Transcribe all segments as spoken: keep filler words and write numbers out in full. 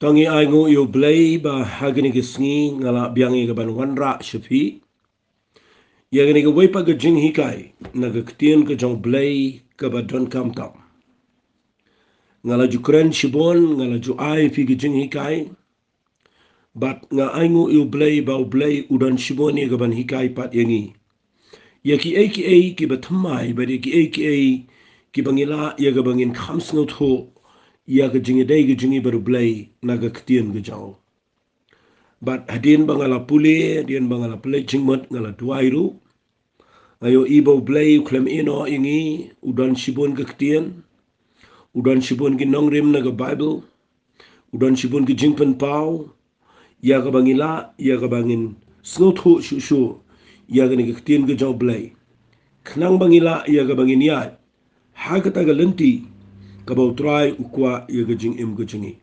To ngi ai nguh ïa U Blei ba ha kane ka sngi nga la biang ïa ka ban wanrah sha phi ïa kane kawei pat ka jinghikai na ka ktien ka jong U Blei kaba donkam tam. Nga la ju kren shibun, nga la ju ai phi ka jinghikai. Bad nga ai nguh ïa U Blei ba U Blei u don shibun ïa ka ban hikai pat ïa ngi ïa kiei kiei kiba thymmai, bad ïa kiei kiei kiba ngi lah ïa kaba ngin kham sngewthuh ïa ka jingïadei ka jong ngi bad U Blei na ka ktien ka jong u. Bad hadien ba nga la pule, hadien ba nga la pule jingmut, nga la duwai ruh. Nga ïohi ba U Blei u khlem ïehnoh ïa ngi, u don shibun ka ktien, u don shibun ki nongrim na ka Baibl, u don shibun ki jingpynpaw ïa kaba ngi lah, ïa kaba ngin sngewthuh shuh shuh ïa kane ka ktien ka jong U Blei, khnang ba ngi lah ïa kaba ngin ïaid ha kata ka lynti kaba U Trai u kwah ïa ka jingim ka jong ngi.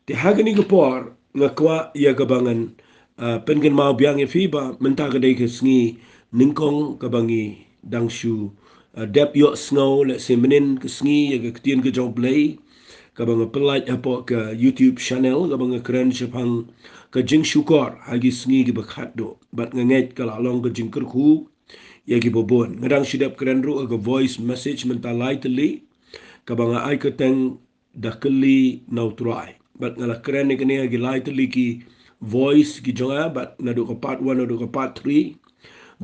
Te ha kane ka por nga kwah ïa kaba ngan, ah, pynkynmaw biang ïa phi ba mynta ka dei ka sngi nyngkong kaba ngi dang shu, ah, dep ïohsngew lehse mynnin ka sngi ïa ka ktien ka jong U Blei kaba nga pyllait hapoh ka YouTube channel kaba nga kren shaphang ka jingshukor ha ki sngi kiba khatduh. Bad nga ngeit ka la long ka jingkyrkhu ïa kiba bun. Nga dang shu dep kren ruh ha ka voice message mynta lai tylli kaba nga ai kyrteng Da Kylli na U Trai. Bad nga la kren ïa kane ha ki lai tylli ki voice ki jong nga, bad naduh ka part one naduh ka part three.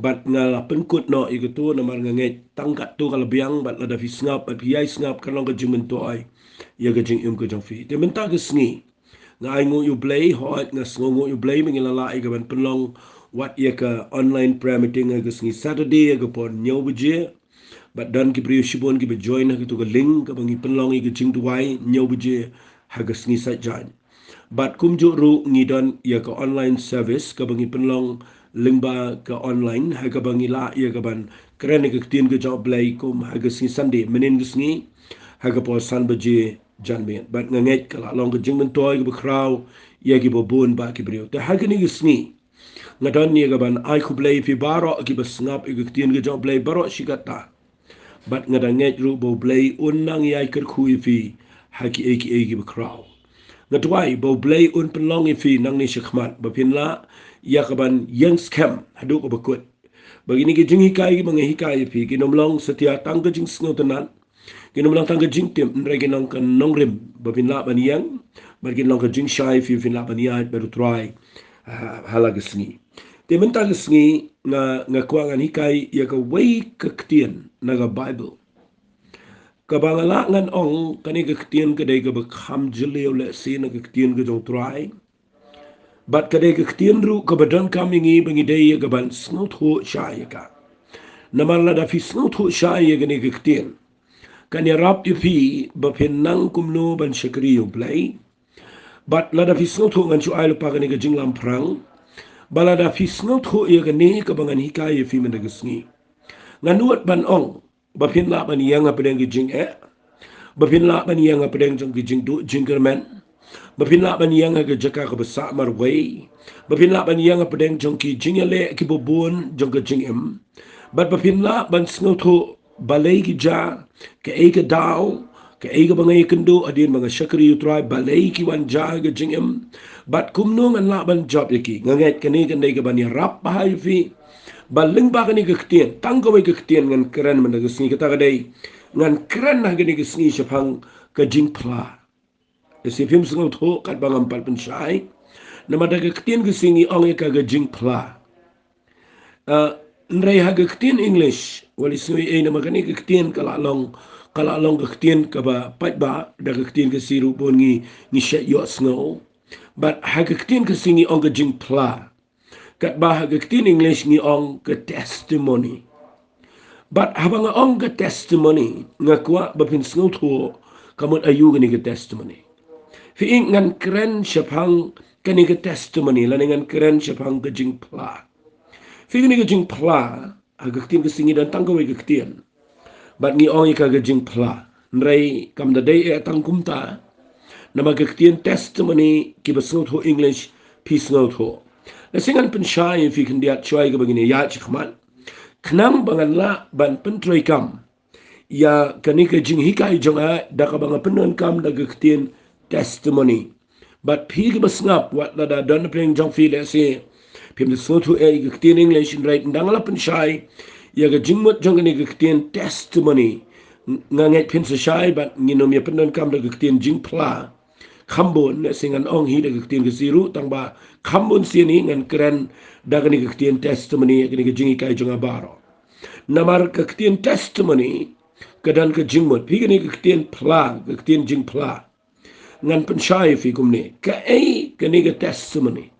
Bad nga la pynkut noh ïa kato namar nga ngeit tang katto ka la biang, bad lada phi sngap bad phi ïai sngap kan long ka jingmyntoi ïa ka jingim ka jong phi. Te mynta ka sngi nga ai nguh ïa U Blei, hooid nga sngewnguh ïa U Blei ba ngi la lah ïa ka ban pynlong wat ïa ka online prayer meeting ha ka sngi Saturday ha ka por hynñiew baje. Bad don ki briew shibun kiba join ha kato ka link kaba ngi pynlong ïa ka jingduwai hynñiew baje ha ka sngi Saitjaiñ. Bad kumjuh ruh ngi don ïa ka online service kaba ngi pynlong lyngba ka online ha kaba ngi lah ïa ka ban kren ïa ka ktien ka jong U Blei kum ha ka sngi Sunday mynnin ka sngi ha ka por san baje janmiet. Bad nga ngeit ka la long ka jingmyntoi kaba khraw ïa kiba bun ba ki briew. Te ha kane ka sngi nga don ïa ka ban ai khublei ïa phi baroh kiba sngap ïa ka ktien ka jong U Blei baroh shi katta. Bad nga da ngeit ruh ba U Blei un nang ïai kyrkhu ïa phi ha kiei kiei kiba khraw. Nga duwai ba U Blei un pynlong ïa phi nangne shakhmat ba phin lah ïa ka ban ïeng skhem haduh kaba kut. Ba kine ki jinghikai kiba nga hikai ïa phi kin ym long satia tang ka jingsngewtynnat, kin ym long tang ka jingtip, hynrei kin long ka nongrim ba phin lah ban ïeng, bad kin long ka jingshai ïa phi ba phin lah ban ïaid bad U Trai, ah, ha la ka sngi. Te mynta ka sngi nga, nga kwah ngan hikai ïa kawei ka ktien na ka Baibl kaba nga lah ngan ong kane ka ktien ka dei kaba kham jylliew lehse na ka ktien ka jong U Trai. Bad ka dei ka ktien ruh kaba donkam ïa ngi ba ngi dei ïa ka ban sngewthuh shai ïa ka. Namar lada phi sngewthuh shai ïa kane ka ktien, kan ïarap ïa phi ba phin nang kumno ban shakri ïa U Blei. Bad lada phi sngewthuh, ngan shu ai lypa kane ka jinglamphrang, ba lada phi sngewthuh ïa kane kaba ngan hikai ïa phi mynta ka sngi, ngan nud ban ong ba phin lah ban ïeng hapdeng ki jingeh, ba phin lah ban ïeng hapdeng jong ki jingduh jingkyrmen, ba phin lah ban ïeng ha ka jaka kaba sah marwei, ba phin lah ban ïeng hapdeng jong ki jingïaleh kiba bun jong ka jingim, bad ba phin lah ban sngewthuh balei ki jia, kaei ka daw, kaei kaba nga ïakynduh hadien ba nga shakri ïa U Trai, balei ki wan jia ha ka jingim, bad kumno ngan lah ban jop ïa ki. Nga ngeit kane kan dei ka ban ïarap bha ïa phi. Ba lyngba kane ka ktien, tang kawei ka ktien ngan kren mynta ka sngi, kata ka dei ngan kren ha kane ka sngi shaphang ka jingphla. Lehse phim sngewthuh katba ngam pat pynshai. Namar da ka ktien ka sngi ngi ong ïa ka ka jingphla. Ah, hynrei ha ka ktien English, wat la sngew ei ei namar kane ka ktien ka la long, ka la long ka ktien kaba paidbah, da ka ktien ka sngi ruh bun ngi, ngi shait ïohsngew. Bad ha ka ktien ka sngi ngi ong ka jingphla. Katba ha ka ktien English ngi ong ka testimony. Bad haba nga ong ka testimony, nga kwah ba phin sngewthuh ka mut aïu kane ka testimony. Phi ïohi ngan kren shaphang kane ka testimony, lane ngan kren shaphang ka jingphla. Phi ïohi kane ka jingphla, ha ka ktien ka sngi don tang kawei ka ktien. Bad ngi ong ïa ka ka jingphla. Hynrei kam da dei eh tang kumta. Namar ka ktien testimony kiba sngewthuh English phi sngewthuh. Lehse ngan pynshai ïa phi khyndiat shuwa kaba ngin ïaid shakhmat, khnang ba ngan lah ban pyntreikam ïa kane ka jinghikai jong nga da kaba nga pyndonkam da ka ktien testimony. Bad phi kiba sngap, wat lada don napdeng jong phi lehse phim da sngewthuh ïa ka ktien English, hynrei ynda nga la pynshai ïa ka jingmut jong kane ka ktien testimony, nga ngeit phin sa shai bad ngin ym ïa pyndonkam da ka ktien jingphla. Kham bun, lehse ngan ong hi da ka ktien Khasi ruh, tang ba kham bun sien hi ngan kren da kane ka ktien testimony, kane ka jinghikai jong nga baroh. Namar ka ktien testimony ka don ka jingmut. Phi, kane ka ktien phla, ka ktien jingphla, ngan pynshai ïa phi kumne. Kaei kane ka testimony?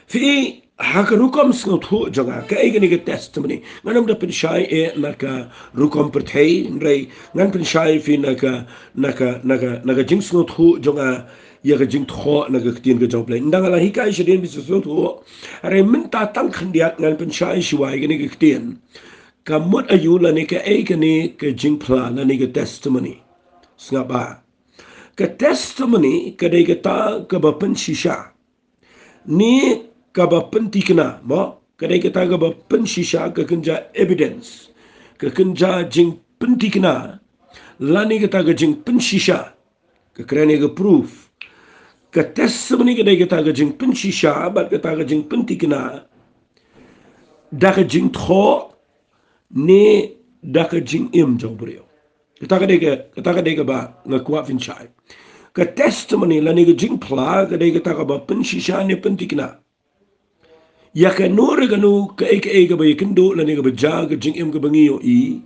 Phi, ha ka rukom sngewthuh jong nga, kaei kane ka testimony? Ngan ym da pynshai eh na ka rukom pyrthei, hynrei ngan pynshai ïa phi na ka, na ka, na ka, na ka jingsngewthuh jong nga ïa ka jingthoh na ka ktien ka jong U Blei. Ynda nga la hikai shadien phi sa sngewthuh. Hynrei mynta tang khyndiat ngan pynshai shuwa ïa kane ka ktien. Ka mut aïu lane kaei kane ka jingphla lane ka testimony? Sngap ba ka testimony ka dei kata kaba pynshisha, ne kaba pynthikna, mo? Ka dei kata kaba pynshisha, ka kynja evidence, ka kynja jingpynthikna, lane kata ka jingpynshisha, ka kren ïa ka proof. Ka testimony ka dei kata ka jingpynshisha bad kata ka jingpynthikna da ka jingthoh ne da ka jingim jong u briew. Kata ka dei ka, kata ka dei kaba nga kwah phin shai. Ka testimony lane ka jingphla ka dei kata kaba pynshisha ne pynthikna ïa kano re kano, kaei kaei kaba ïakynduh lane kaba jia, ka jingim kaba ngi ïohi.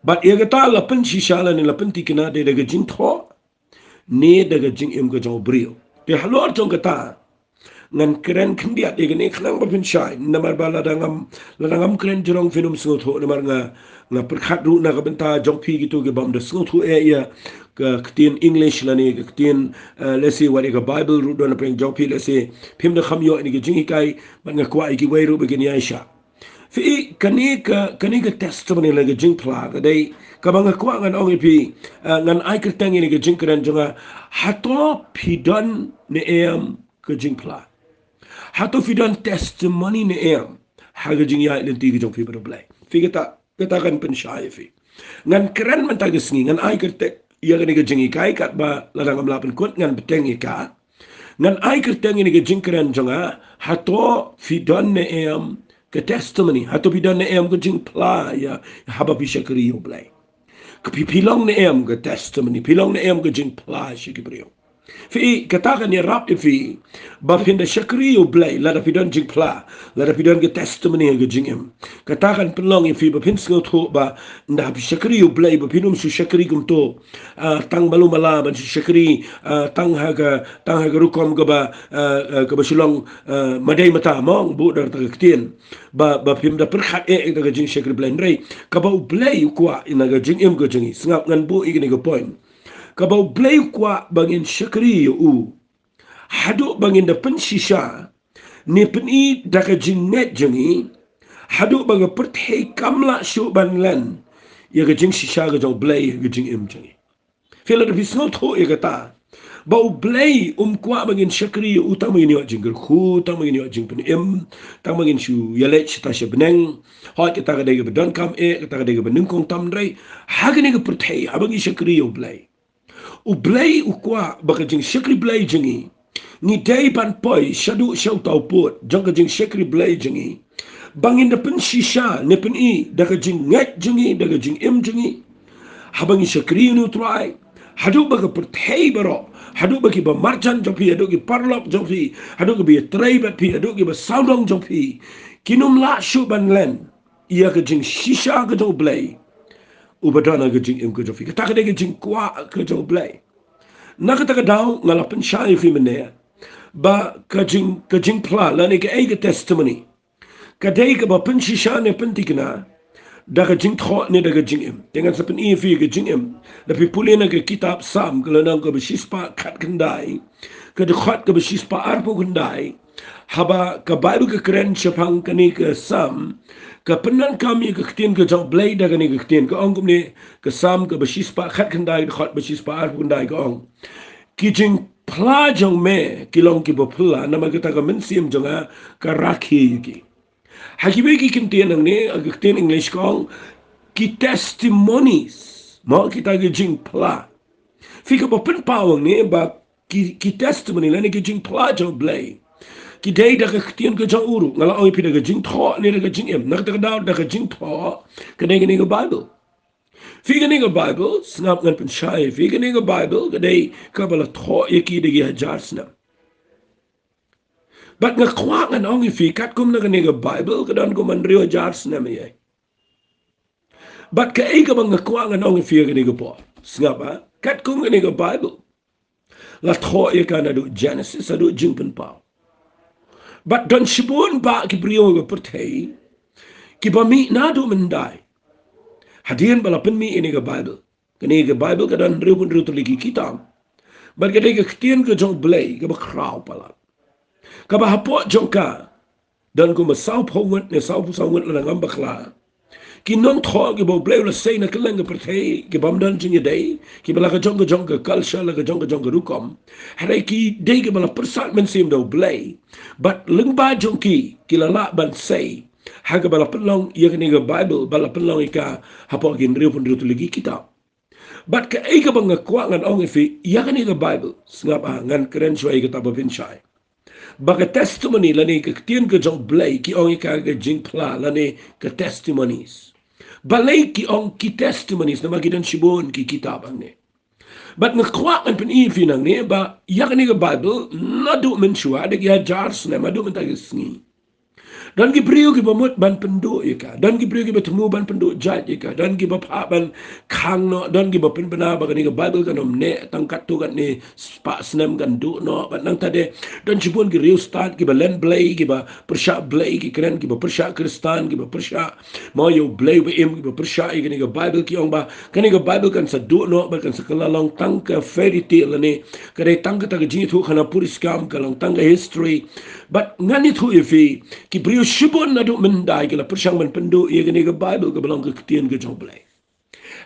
Bad ïa kata la pynshisha lane la pynthikna dei da ka jingthoh ne da ka jingim ka jong u briew. Te halor jong kata ngan kren khyndiat ïa kane khnang ba phin shai, namar ba lada ngam, lada ngam kren jrong phin ym sngewthuh, namar nga, nga pyrkhat ruh na ka bynta jong phi kito ki bym da sngewthuh eh ïa ka ktien English lane ka ktien, eh, lehse wat ïa ka Bible ruh don napdeng jong phi, lehse phim da kham ïoh ïa kane ka jinghikai, bad nga kwah ïa kiwei ruh ba kin ïaishah. Phi, kane ka, kane ka testimony lane ka jingphla ka dei kaba nga kwah ngan ong ïa phi, eh, ngan ai kyrteng ïa kane ka jingkren jong nga, hato phi don ne em ka jingphla? Hato phi don testimony ne em ha ka jingïaid lynti ka jong phi bad U Blei? Phi, kata, kata kan pynshai ïa phi. Ngan kren mynta ka sngi, ngan ai kyrteng ïa kane ka jinghikai, katba lada ngam lah pynkut ngan bteng ïa ka. Ngan ai kyrteng ïa kane ka jingkren jong nga, hato phi don ne em ka testimony, hato phi don ne em ka jingphla ïa, haba phi shakri ïa U Blei. Ka phi, phi long ne em ka testimony, phi long ne em ka jingphla sha ki briew? Phi, kata kan ïarap ïa phi ba phin da shakri ïa U Blei lada phi don jingphla, lada phi don ka testimony ha ka jingim. Kata kan pynlong ïa phi ba phin sngewthuh ba ynda phi shakri ïa U Blei ba phin ym shu shakri kumto, ah, tang malu mala ban shu shakri, ah, tang ha ka, tang ha ka rukom kaba, ah, ah, kaba shu long, ah, madei mata, mo, buh da kata ka ktien. Ba, ba phim da pyrkhat eh ïa ka jingshakri Blei, hynrei kaba U Blei u kwah ïa na ka jingim ka jong ngi. Sngap, ngan buh ïa kane ka point. Kaba U Blei u kwah ba ngin shakri ïa u haduh ba ngin da pynshisha ne pyni da ka jingngeit jong ngi, haduh ba ka pyrthei kam lah shuh ban len ïa ka jingshisha ka jong U Blei ha ka jingim jong ngi. Phi, lada phi sngewthuh ïa kata, ba U Blei um kwah ba ngin shakri ïa u tang ba ngin ïoh jingkyrkhu, tang ba ngin ïoh jingpynim, tang ba ngin shu ïaleit shata sha bneng. Hooid, kata ka dei kaba donkam eh, kata ka dei kaba nyngkong tam, hynrei ha kane ka pyrthei haba ngi shakri ïa U Blei, U Blei u kwah ba ka jingshakri Blei jong ngi, ngi dei ban poi shaduh sha uta u pud jong ka jingshakri Blei jong ngi, ba ngin da pynshisha ne pyni da ka jingngeit jong ngi, da ka jingim jong ngi, haba ngi shakri ïa une U Trai, haduh ba ka pyrthei baroh, haduh ba kiba marjan jong phi, haduh ki paralok jong phi, haduh kiba ïatrei bad phi, haduh kiba sawdong jong phi, kin ym lah shuh ban len ïa ka jingshisha ka jong U Blei uba don ha ka jingim ka jong phi. Kata ka dei ka jingkwah ka jong U Blei. Na kata ka daw nga la pynshai ïa phi mynne ba ka jing, ka jingphla lane kaei ka testimony, ka dei kaba pynshisha ne pynthikna da ka jingthoh ne da ka jingim. Te ngan sa pyni ïa phi ka jingim. Lada phi pule na ka kitab Salm, ka lynnong kaba shispah khatkhyndai, ka dkhot kaba shispah arphew khyndai, haba ka Baibl ka kren shaphang kane ka Salm, ka pyndonkam ïa ka ktien ka jong U Blei da kane ka ktien, ka ong kumne, ka Salm kaba shispah khatkhyndai, dkhot ba shispah arphew khyndai, ka ong: Ki jingphla jong me ki long kiba phylla, namar kata ka mynsiem jong nga ka rakhe ïa ki. Ha kiwei ki ktien hangne, ha ka ktien English ka ong ki testimonies, mo, kita ki jingphla. Phi, kaba pynpaw hangne ba ki, ki testimony lane ki jingphla jong U Blei ki dei da ka ktien ka jong u ruh. Nga la ong ïa phi da ka jingthoh ne da ka jingim. Na kata ka daw da ka jingthoh ka dei kane ka Bible. Phi, kane ka Bible, sngap, ngan pynshai ïa phi, kane ka Bible ka dei kaba la thoh ïa ki da ki hajar snem. Bad nga kwah ngan ong ïa phi, katkum na kane ka Bible ka don kum hynriew hajar snem ïa. Bad kaei kaba nga kwah ngan ong ïa phi ha kane ka por, sngap, ha, katkum kane ka Bible la thoh ïa ka naduh Genesis haduh Jingpynpaw. Bad don shibun bah ki briew ha ka pyrthei kiba mih naduh myndai hadien ba la pynmih ïa kane ka Bible. Kane ka Bible ka don hynriewphew hynriew tylli ki kitab. Bad ka dei ka ktien ka jong U Blei kaba khraw palat, kaba hapoh jong ka don kumba sawphew ngut ne sawphew saw ngut lada ngam bakla ki nongthoh kiba U Blei u la sei na kylleng ka pyrthei, ki bym don jingïadei, kiba la ka jong ka jong ka culture, la ka jong ka jong ka rukom. Hynrei ki dei kiba la pyrsad mynsiem da U Blei. Bad lyngba jong ki ki la lah ban sei ha kaba la pynlong ïa kane ka Bible, ba la pynlong ïa ka hapoh ki hynriewphew hynriew tylli ki kitab. Bad kaei kaba nga kwah ngan ong ïa phi, ïa kane ka Bible, sngap, ha, ngan kren shuwa ïa kata ba pynshai. Ba ka testimony lane ka ktien ka jong U Blei ki ong ïa ka ka jingphla lane ka testimonies. Balei ki ong ki testimonies? Namar ki don shibun ki kitab hangne. Bad nga kwah ngan pyni ïa phi nangne ba ïa kane ka Bible naduh mynshuwa da ki hajar snem haduh mynta ka sngi, don ki briew kiba mut ban pynduh ïa ka, don ki briew kiba thmu ban pynduh jait ïa ka, don kiba phah ban khang noh, don kiba pynbna ba kane ka Bible kan ym neh tang katto katne spah snem kan duh noh. Bad nangta de don shibun ki riewstad kiba len Blei, kiba pyrshah Blei, ki kren kiba pyrshah Khristan, kiba pyrshah, mo, ïa U Blei uba im, kiba pyrshah ïa kane ka Bible, ki ong ba kane ka Bible kan sa duh noh bad kan sa kylla long tang ka fairy tale lane ka dei tang kata ka jingïathuhkhana puriskam, ka long tang ka history. Bad ngan ïathuh ïa phi, ki briew shibun naduh myndai ki la pyrshang ban pynduh ïa kane ka Bible kaba long ka ktien ka jong U Blei.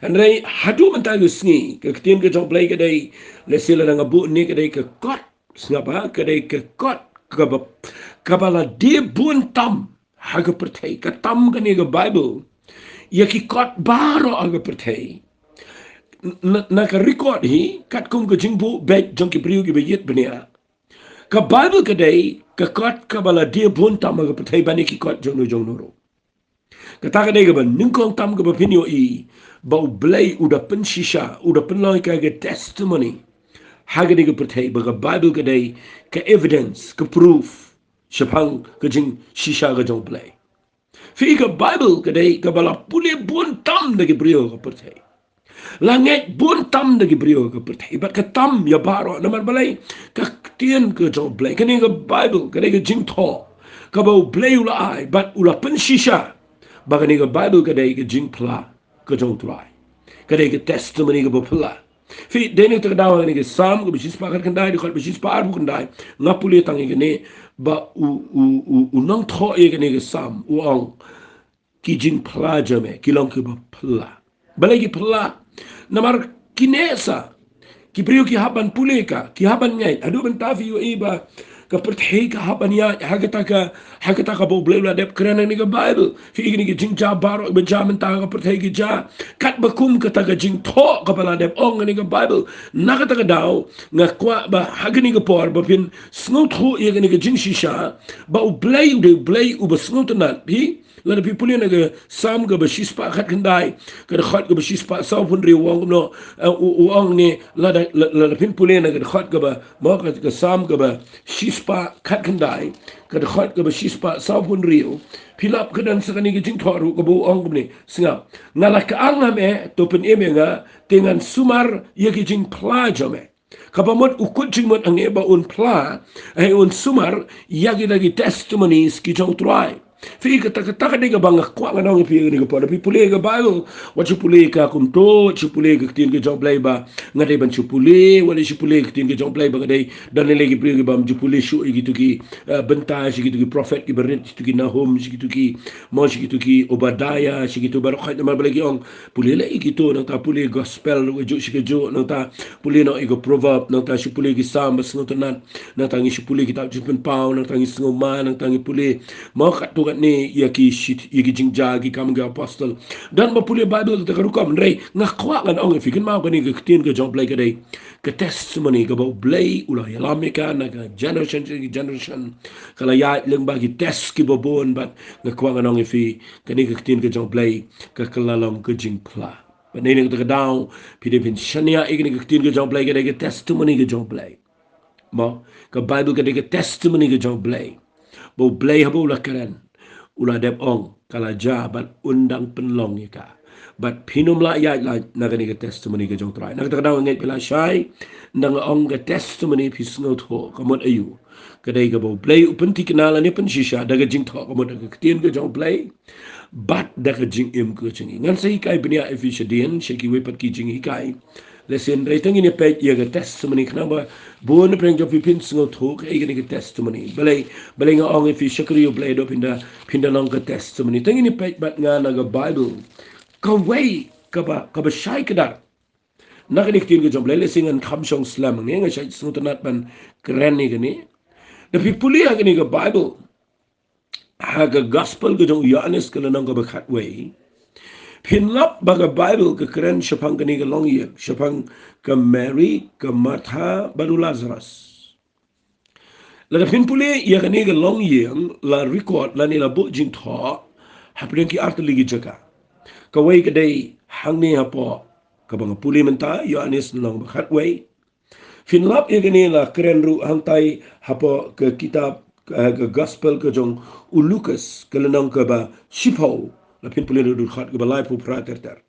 Hynrei haduh mynta ka sngi ka ktien ka jong U Blei ka dei, lehse lada nga buh ne, ka dei ka kot, sngap, ha, ka dei ka kot kaba, kaba la die bun tam ha ka pyrthei. Ka tam kane ka Bible ïa ki kot baroh ha ka pyrthei. Na, na ka record hi, katkum ka jingbuh beit jong ki briew kiba ïit bniah, ka Bible ka dei ka kot kaba la die bun tam ha ka pyrthei ban ïa ki kot jong no jong no ruh. Kata ka dei kaba nyngkong tam kaba phin ïohi ba U Blei u da pynshisha, u da pynlong ïa ka ka testimony ha kane ka pyrthei, ba ka Bible ka dei ka evidence, ka proof shaphang ka jingshisha ka jong U Blei. Phi, ka Bible ka dei kaba la pule bun tam da ki briew ha ka pyrthei. La ngeit bun tam da ki briew ha ka pyrthei, bad ka tam ïa baroh. Namar balei? Ka ktien ka jong U Blei, kane ka Bible ka dei ka jingthoh kaba U Blei u la ai bad u la pynshisha ba kane ka Bible ka dei ka jingphla ka jong U Trai, ka dei ka testimony kaba phylla. Phi, dei na kata ka daw ha kane ka Salm kaba shispah khatkhyndai, dkhot ba shispah arphew khyndai, nga pule tang ïa kane, ba u, u, u, u nongthoh ïa kane ka Salm u ong, ki jingphla jong me ki long kiba phylla. Balei ki phylla? Namar ki neh sa, ki briew ki hap ban pule ka, ki hap ban ngeit. Haduh mynta phi ïohi ba ka pyrthei ka hap ban ïaid ha kata ka, ha kata kaba U Blei u la dep kren ha kane ka Bible. Phi, kine ki jingjia baroh ba jia mynta ha ka pyrthei ki jia katba kum kata ka jingthoh kaba la dep ong ha kane ka Bible. Na kata ka daw nga kwah ba ha kane ka por ba phin sngewthuh ïa kane ka jingshisha ba U Blei u dei U Blei uba sngewtynnat. Phi, lada phi pule na ka Salm kaba shispah khatkhyndai, ka dkhot kaba shispah sawphew hynriew, u ong kumno, eh, u, u ong ne, lada, la-, lada phin pule na ka dkhot kaba, mo, ka, ka Salm kaba shispah khatkhyndai, ka dkhot kaba shispah sawphew hynriew, phi lap, ka don sa kane ka jingthoh ruh kaba u ong kumne, sngap: Nga la kyang ha me, to pynim ïa nga, te ngan sumar ïa ki jingphla jong me. Kaba mut u kut jingmut hangne ba un phla, eh, un sumar ïa kita ki testimonies ki jong U Trai. Phi, kata, kata ka dei kaba nga kwah ngan ong ïa phi ha kane ka por. Phi pule ka Bible, wat shu pule ka kumto, wat shu pule ka ktien ka jong U Blei ba nga dei ban shu pule, wat shu pule ka ktien ka jong U Blei ba nga dei, don lei lei ki briew ki bym ju pule shuh ïa kito ki, eh, bynta sha kito ki prophet kiba rit, sha kito ki Nahum, sha kito ki, mo, sha kito ki Obadiah, sha kito baroh khoit. Namar balei ki ong, pule lei ïa kito, nangta pule gospel ruh kajuh shi kajuh, nangta pule noh ïa ka Proverb, nangta shu pule ki Salm ba sngewtynnat, nangta ngi shu pule kitab Jingpynpaw, nangta ngi sngewma, nangta ngi pule, mo, katto Wat ne ïa ki shit, ïa ki jingjia ki Kam ki Apostol. Don ba pule Bible te ka rukom, hynrei nga kwah ngan ong ïa phi, kynmaw kane ka ktien ka jong U Blei ka dei ka testimony kaba U Blei u la ïalam ïa ka na ka generation sha ka generation. Ka la ïaid lyngba ki test kiba bun, bad nga kwah ngan ong ïa phi, kane ka ktien ka jong U Blei ka, ka la long ka jingphla. Bad na kata ka daw phi dei phin shaniah ïa kane ka ktien ka jong U Blei ka dei ka testimony ka jong U Blei. Mo, ka Bible ka dei ka testimony ka jong U Blei. Ba U Blei haba u la kren, u la dep ong, ka la jia, bad un dang pynlong ïa ka. Bad phin ym lah ïaid lait na kane ka testimony ka jong U Trai. Na kata ka daw nga ngeit phi la shai, nda nga ong ka testimony phi sngewthuh, ka mut aïu? Ka dei kaba U Blei u pynthikna lane pynshisha da ka jingthoh, ka mut da ka ktien ka jong U Blei, bad da ka jingim ka jong ngi. Ngan sa hikai bniah ïa phi shadien, sha kiwei pat ki jinghikai. Lehse hynrei tang ngin ïa peit ïa ka testimony khnang ba bun na pdeng jong phi phin sngewthuh kaei kane ka testimony. Balei, balei nga ong ïa phi shakri U Blei, haduh phin da, phin da long ka testimony. Tang ngin ïa peit bad nga na ka Bible. Kawei kaba, kaba shai kdar na kane ka ktien ka jong U Blei, lehse ngan kham shong slem, ngi nga shait sngewtynnat ban kren ïa kane. Da phi pule ha kane ka Bible, ha ka Gospel ka jong u Ïoannis ka lynnong kaba khatwei, phin lap ba ka Bible ka kren shaphang kane ka longïing, shaphang ka Mary, ka Martha bad u Lazarus. Lada phin pule ïa kane ka longïing, la record lane la buh jingthoh hapdeng ki artylli ki jaka. Kawei ka dei hangne hapoh kaba nga pule mynta, Ïoannis lynnong ba khatwei. Phin lap ïa kane la kren ruh hangtai hapoh ka kitab, eh, ka Gospel ka jong u Lukas, ka lynnong kaba shiphew, la phin pule ruh dkhot kaba laiphew phra ter ter.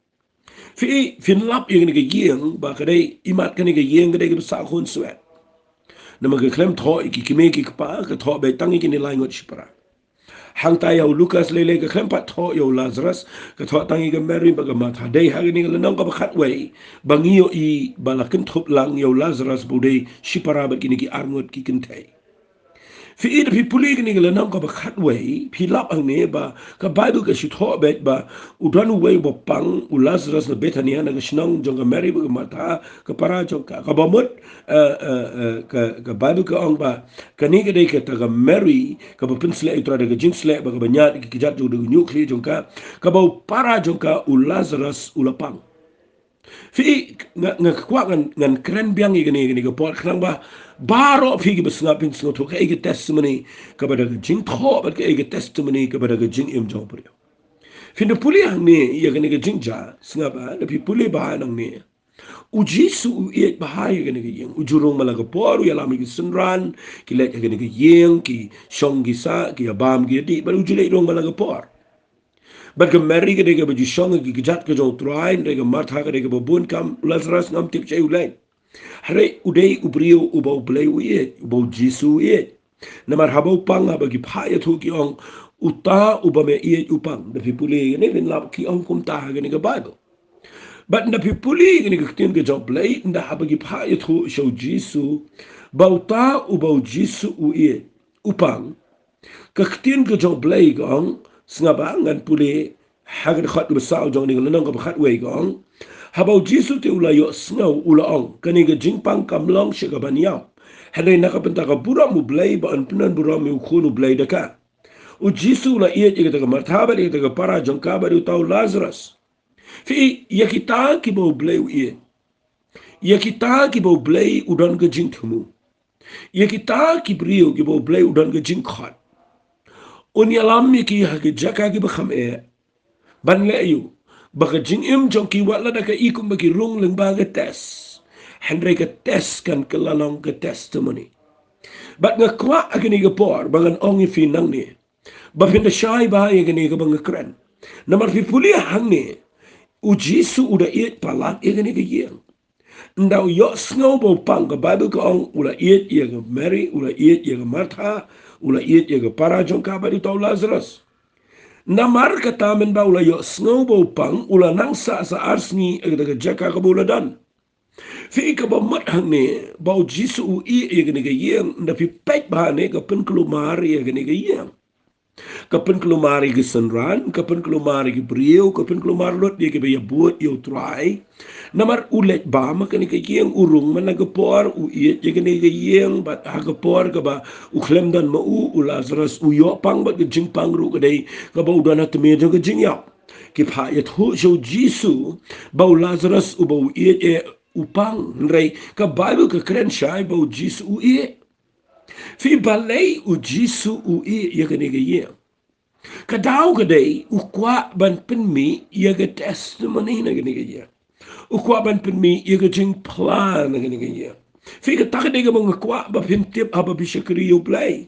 Phi, phin lap ïa kane ka ïing ba ka dei, imat kane ka ïing ka dei kaba sah khun swet. Namar ka khlem thoh ïa ki kmie ki kpa, ka thoh beit tang ïa kine lai ngut shipara. Hangtai ïa u Lukas lei lei ka khlem pat thoh ïa u Lazarus, ka thoh tang ïa ka Mary bad ka Martha. Dei ha kane ka lynnong kaba khatwei ba ngi ïohi ba la kynthup lang ïa u Lazarus ba u dei shipara bad kine ki arngut ki kynthei. Phi i, da phi pule kane ka lynnong kaba khatwei, phi lap hangne ba ka Bible ka shu thoh beit ba u don uwei uba pang, u Lazarus, na Bethania, na ka shnong jong ka Mary bad ka Martha, ka para jong ka. Kaba mut, eh, eh, eh, ka, ka Bible ka ong ba kane ka dei kata ka Mary kaba pynsleh ïa u Trai da ka jingsleh bad kaba ñiad ïa ki kjat jong u da ka ñiuhkhlieh jong ka, kaba u para jong ka u Lazarus u la pang. Phi i, nga, nga kwah ngan, ngan kren biang ïa kane, kane ka por khnang ba baroh phi kiba sngap phin sngewthuh kaei ka testimony kaba da ka jingthoh bad kaei ka testimony kaba da ka jingim jong u briew. Phin da pule hangne ïa kane ka jingjia, sngap ba da phi pule ba hangne u Jisu u ïeit bha ïa kane ka ïing. U ju rung man la ka por, u ïalam ïa ki synran, ki leit ha kane ka ïing, ki shong ki sah, ki ïabam ki ïadih, bad u ju leit rung man la ka por. Bad ka Mary ka dei kaba ju shong ha ki kjat ka jong u Trai, hynrei ka Martha ka dei kaba bun kam, u Lazarus ngam tip shaei u leit. Hynrei u dei u briew uba U Blei u ïeit, uba u Jisu u ïeit. Namar haba u pang, haba ki phah ïathuh ki ong, uta uba me ïeit u pang. Da phi pule kane, phin lap ki ong kumta ha kane ka Bible. Bad da phi pule kane ka ktien ka jong U Blei, nda haba ki phah ïathuh sha u Jisu ba uta uba u Jisu u ïeit u pang, ka ktien ka jong U Blei ka ong, sngap ba ngan pule ha ka dkhot kaba saw jong kane ka lynnong kaba khatwei, ka ong, haba u Jisu te u la ïohsngew, u la ong, kane ka jingpang kam long sha kaban ïap. Hynrei na ka bynta ka burom U Blei, ba yn pyndon burom ïa u Khun U Blei da ka. U Jisu u la ïeit ïa kata ka Martha bad ïa kata ka para jong ka bad ïa uta u Lazarus. Phi i, ïa kita kiba U Blei u ïeit, ïa kita kiba U Blei u don ka jingthmu, ïa kita ki briew kiba U Blei u don ka jingkhot, un ïalam ïa ki ha ki jaka kiba kham eh. Ban leh aïu? Ba ka jingim jong ki, wat lada ka i kumba ki rung lyngba ka test, hynrei ka test kan kylla long ka testimony. Bad nga kwah ha kane ka por ba ngan ong ïa phi nangne ba phin da shai bha ïa kane kaba nga kren. Namar phi pule hangne, u Jisu u da ïeit palat ïa kane ka ïing. Nda u ïohsngew ba u pang, ka Bible ka ong, u la ïeit ïa ka Mary, u la ïeit ïa ka Martha, u la ïeit ïa ka para jong ka bad uta u Lazarus. Namar kata, mynba u la ïohsngew ba u pang, u la nang sah sa ar sngi ha kata ka jaka kaba u la don. Phi i, kaba mut hangne ba u Jisu u ïeit ïa kane ka ïing, nda phi peit bha hangne ka pynkulmar ïa kane ka ïing. Ka pynkulmar ïa ki synran, ka pynkulmar ïa ki briew, ka pynkulmar lut ïa kiba ïabud ïa u Trai. Namar u leit bam ha kane ka ïing, u rung man la ka por, u ïeit ïa kane ka ïing, bad ha ka por kaba u khlem don ma u, u Lazarus u ïoh pang, bad ka jingpang ruh ka dei kaba u don ha tmier jong ka jingïap. Ki phah ïathuh sha u Jisu ba u Lazarus uba u ïeit eh u pang, hynrei ka Baibl ka kren shai ba u Jisu u ïeh. Phi, balei u Jisu u ïeh ïa kane ka ïing? Ka daw ka dei u kwah ban pynmih ïa ka testimony na kane ka ïing. U kwah ban pynmih ïa ka jingphla na kane ka ïing. Phi, kata ka dei kaba nga kwah ba phin tip haba phi shakri ïa u Blei.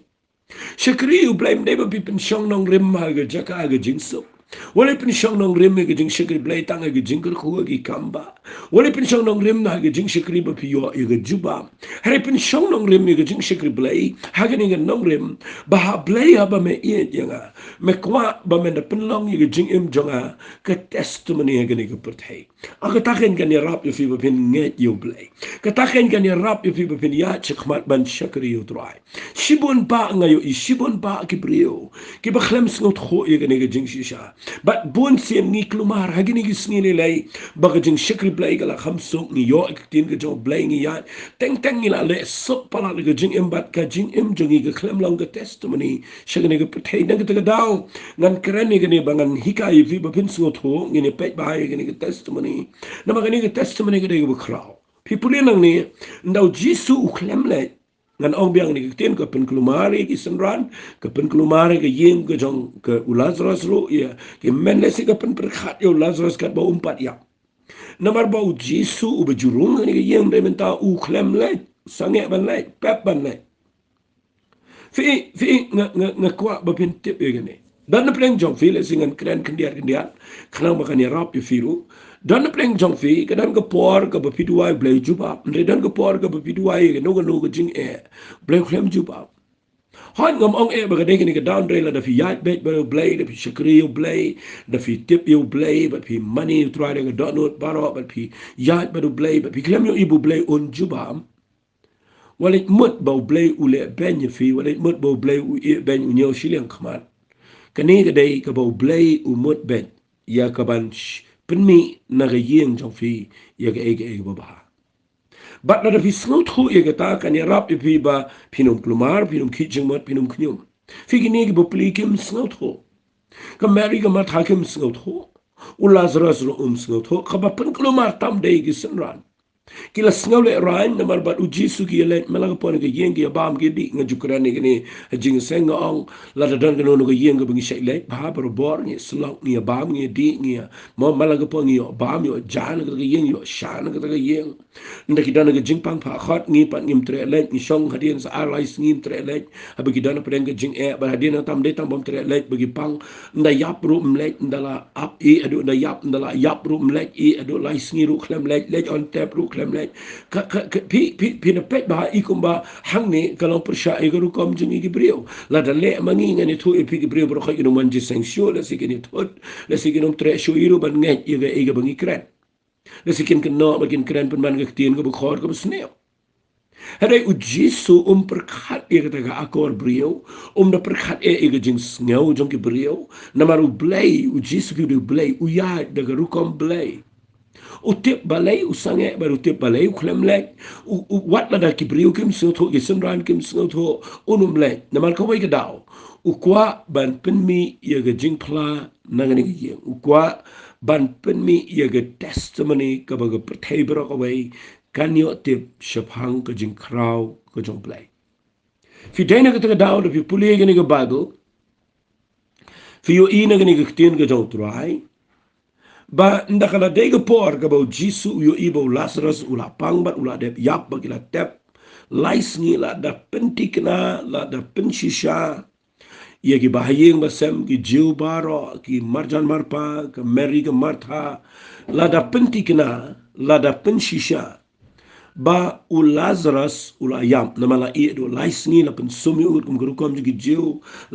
Shakri ïa u Blei ym dei ba phi pynshong nongrim ha ka jaka ha ka jingsuk. Wat leh pynshong nongrim ha ka jingshakri Blei tang ha ka jingkyrkhu ha ki kam bah. Wat leh pynshong nongrim ha ka jingshakri ba phi ïoh ïa ka jubab. Hynrei pynshong nongrim ïa ka jingshakri Blei ha kane ka nongrim ba ha Blei, haba me ïeit ïa nga, me kwah ba men da pynlong ïa ka jingim jong nga ka testimony ha kane ka pyrthei. Ah, kata kan ïarap ïa phi ba phin ngeit ïa u Blei. Kata kan ïarap ïa phi ba phin ïaid shakhmat ban shakri ïa u Trai. Shibun bah nga ïohi, shibun bah ki briew kiba khlem sngewthuh ïa kane ka jingshisha. Bad bun sien ngi kulmar ha kine ki sngi lei lei ba ka jingshakri Blei ka la kham suk, ngi ïoh ïa ka ktien ka jong u Blei, ngi ïaid teng teng, ngi la leh suk palat ïa ka jingim, bad ka jingim jong ngi ka khlem long ka testimony sha kane ka pyrthei. Na kata ka daw ngan kren ïa kane ba ngan hikai ïa phi ba phin sngewthuh, ngin ïa peit bha ïa kane ka testimony. Namar kane ka testimony ka dei kaba khraw. Phi pule nangne, ynda u Jisu u khlem leit, ngan ong biang, kane ka ktien ka pynkulmar ïa ki synran, ka pynkulmar ïa ka ïing ka jong u Lazarus ruh, ïa ki hynmen lehse ka pynpyrkhat ïa u Lazarus katba um pat ïap. Namar ba u Jisu uba ju rung ha kane ka ïing, hynrei mynta u khlem leit, u sangeh ban leit, pep ban leit. Phi, phi, nga, nga, nga kwah ba phin tip ïa kane. Don na pdeng jong phi, lehse ngan kren khyndiat khyndiat, khnang ba kan ïarap ïa phi ruh. Don na pdeng jong phi, ka don ka por kaba phi duwai u Blei u jubab. Hynrei don ka por kaba phi duwai ïa kano kano ka jingeh, u Blei u khlem jubab. Hooid, ngam ong eh ba ka dei kane ka daw, hynrei lada phi ïaid beit bad u Blei, da phi shakri ïa u Blei, da phi tip ïa u Blei, bad phi mane ïa u Trai da ka dohnud baroh, bad phi ïaid bad u Blei, bad phi khlem ïohi ba u Blei un jubab, wat leit mut ba u Blei u leh beiñ ïa phi, wat leit mut ba u Blei u ïeh beiñ, u ñiew shiliang khmat. Kane ka dei kaba u Blei u mut beiñ ïa ka ban sh-, pynmih na ka ïing jong phi ïa kaei kaei kaba bha. Bad lada phi sngewthuh ïa kata, kan ïarap ïa phi ba phin ym kulmar, phin ym khih jingmut, phin ym khñium. Phi, kine kiba pli kim sngewthuh. Ka Mary ka Martha kim sngewthuh. U Lazarus ruh um sngewthuh. Kaba pynkulmar tam dei ki synran. Ki la sngew lehraiñ namar bad u Jisu ki ïaleit man la ka por na ka ïing, ki ïabam ki ïadih. Nga ju kren ïa kane ha Jingïaseng, nga ong, lada don kano kano ka ïing kaba ngi shait leit bha barabor, ngi ïasyllok, ngi ïabam, ngi ïadih, ngi ïa, mo, man la ka por ngi ïoh bam, ïoh ja na kata ka ïing, ïoh sha na kata ka ïing. Ynda ki don ha ka jingpang phah khot, ngi pat ngim treh leit, ngi shong hadien sa ar lai sngi ngim treh leit. Haba ki don hapdeng ka jingeh, bad hadien nangta ym dei tang bym treh leit ba ki pang. Ynda ïap ruh ym leit, ynda la ap ïeh haduh ynda ïap, ynda la ïap ruh ym leit ïeh haduh lai sngi ruh khlem leit, leit on tep ruh khlem leit. Ka, ka, ka, phi, phi, phi na peit bha i kumba hangne ka long pyrshah ïa ka rukom jong ngi ki briew. Lada leh ma ngi, ngan ïathuh ïa phi, ki briew baroh khoit kin ym wan jingïaseng shuh, lehse kin ïathut, lehse kin ym treh shuh ïa ruh ban ngeit ïa kaei kaba ngi kren. Lehse kin kynnoh bad kin kren pynban ka ktien kaba khor kaba sniew. Hynrei u Jisu um pyrkhat ïa kata ka akor briew, um da pyrkhat eh ïa ka jingsngew jong ki briew. Namar u Blei, u Jisu ki u dei u Blei, u ïaid da ka rukom Blei. U tip balei u sangeh bad u tip balei u khlem leit. U, u, wat lada ki briew kim sngewthuh, ki synran kim sngewthuh, un ym leit. Namar kawei ka daw, u kwah ban pynmih ïa ka jingphla na kane ka ïing. U kwah ban pynmih ïa ka testimony kaba ka pyrthei baroh kawei kan ïoh tip shaphang ka jingkhraw ka jong u Blei. Phi, dei na kata ka daw, lada phi pule ïa kane ka Baibl, phi ïohi na kane ka ktien ka jong u Trai ba ynda ka la dei ka por kaba u Jisu u ïohi ba u Lazarus u la pang bad u la dep ïap, ba ki la tep lai sngi, la da pynthikna, la da pynshisha ïa ki bahaïing bahasem, ki Jiw baroh, ki marjan marpa, ka Mary ka Martha, la da pynthikna, la da pynshisha ba u Lazarus u la ïap, namar la ïeh haduh lai sngi, la pynsum ïa u kum ka rukom jong ki Jiw,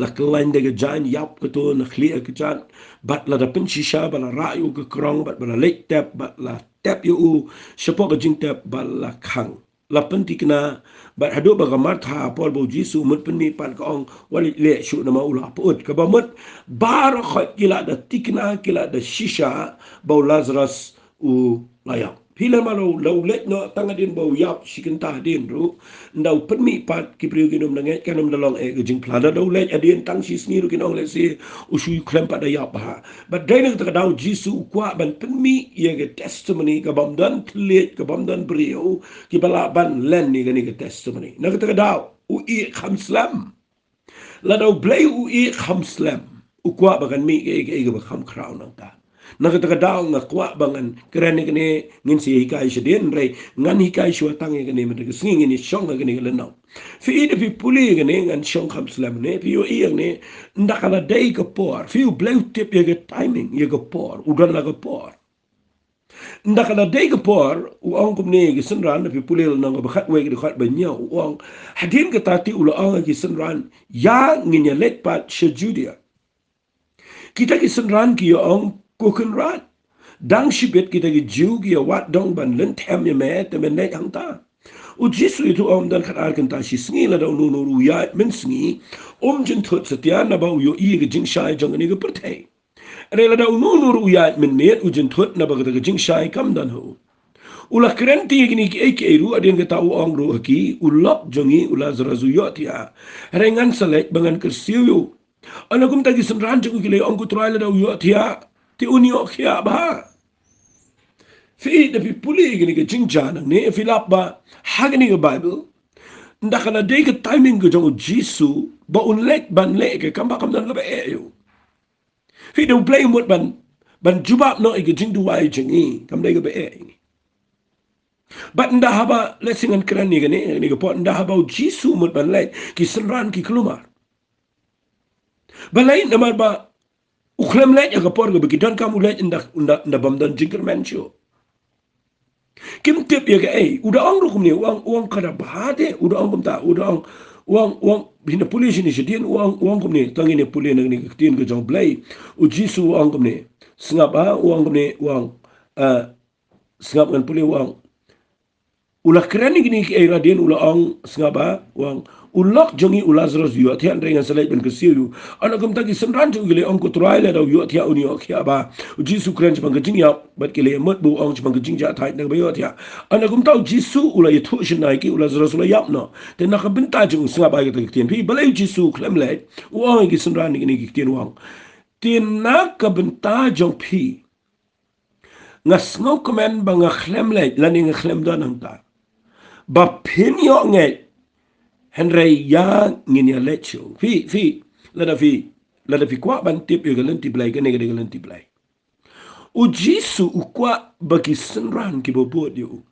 la kyllain da ka jaiñ, ïap katto na khlieh ka kjat, bad la da pynshisha ba la rah ïa u ka krong, bad ba la leit tep, bad la tep ïa u shapoh ka jingtep, bad la khang. la pyntikna, bad haduh ba ka Martha, por ba u Jisu u mut pynmih pat, ka ong, wat leit leh shuh namar u la pyut. Kaba mut baroh khoit ki la da tikna, ki la da shisha ba u Lazarus u la ïap. Phi, lada u la leit noh tang hadien ba u ïap shi kynta hadien ruh, ynda u pynmih pat, ki briew kin ym da ngeit, kan ym da long eh ka jingphla. Lada u leit hadien tang shi sngi ruh kin ong lehse u shu khlem pat da ïap bha. Bad dei na kata ka daw u Jisu u kwah ban pynmih ïa ka testimony, ka bym don thylliej, ka bym don briew kiba lah ban len ïa kane ka testimony. Na kata ka daw u ïeh kham slem. Lada u Blei u ïeh kham slem, u kwah ba kan mih kaei kaei kaba kham khraw nangta. Na kata ka daw nga kwah ba ngan kren ïa kane, ngin sa hikai shadien, hynrei ngan hikai shuwa tang ïa kane, mynta ka sngi ngin ïa shong ha kane ka lynnong. Phi, lada phi pule ïa kane, ngan shong kham slem ne, phi ïohi ïa kane, ynda ka la dei ka por, phi, u Blei u tip ïa ka timing, ïa ka por, u don la ka por. Ynda ka la dei ka por, u ong kumne ïa ki synran, phi pule lynnong kaba khatwei, ka dkhot ba hynñiew, u ong, hadien kata te u la ong ïa ki synran, ïa ngin ïa leit pat sha Judia. Kita ki synran ki ïa ong, ko Kynrad, dang shibit kita ki Jiw ki ïa wad dong ban lynthem ïa me, te men leit hangta. U Jisu u ong, ym don khatar kynta shi sngi, lada uno uno ruh u ïaid mynsngi, um jynthut satia, naba u ïohi ïa ka jingshai jong kane ka pyrthei. Hynrei lada uno uno ruh u ïaid mynmiet, u jynthut, naba kata ka jingshai kam don ha u. U la kren te ïa kine kiei kiei ruh, hadien kata u ong ruh ha ki, u lok jong ngi u Lazarus u ïohthiah. Hynrei ngan sa leit ba ngan kyrsiew ïa u. Haba kumta ki synran jong u ki la ong, ko Trai, lada u ïohthiah, te un ïohthiah bha. Phi, lada phi pule ïa kane ka jingjia nangne, phi lap ba ha kane ka Baibl, ynda ka la dei ka timing ka jong u Jisu ba un leit ban leh ka kam, ba kam don kaba eh ïa u. Phi, lada u Blei u mut ban, ban jubab noh ïa ka jingduwai jong ngi, kam dei kaba eh ïa ngi. Bad ynda haba, lehse ngan kren ïa kane, ïa kane ka por, ynda haba u Jisu u mut ban leit, ki synran ki kulmar. Balei? Namar ba u khlem leit ha ka por kaba ki donkam, u leit ynda, ynda, ynda bym don jingkyrmen shuh. Kim tip ïa kaei, u da ong ruh kumne, u ong, u ong ka da bha te, u da ong kumta, u da ong, u ong, u ong, phin da pule shane shadien, u ong, u ong kumne, to ngin ïa pule na kane ka ktien ka jong u Blei. U Jisu u ong kumne, sngap, ah, u ong kumne, u ong, ah, sngap, ngan pule, u ong. U la kren ïa kine kiei kiei hadien, u la ong, sngap, ah, u ong, u lok jong ngi u Lazarus u ïohthiah, hynrei ngan sa leit ban kyrsiew ïa u. Haba kumta ki synran jong u ki la ong, ko Trai, lada u ïohthiah un ïohthiah bha. U Jisu u kren shaphang ka jingïap, bad ki la ïa mut ba u ong shaphang ka jingjahthait na kaba ïohthiah. Haba kumta u Jisu u la ïathuh shynna ïa ki, u Lazarus u la ïap noh. Te na ka bynta jong u, sngap, ah, kata ka ktien, phi, balei u Jisu u khlem leit, u ong ïa ki synran ïa kine ki ktien, u ong, te na ka bynta jong phi, nga sngewkmen ba nga khlem leit, lane nga khlem don hangta, ba phin ïoh ngeit, hynrei ïa ngin ïa leit shuh. Phi, phi, lada phi, lada phi kwah ban tip ïa ka lynti Blei, kane ka dei ka lynti Blei. U Jisu u kwah ba ki synran kiba bud ïa u,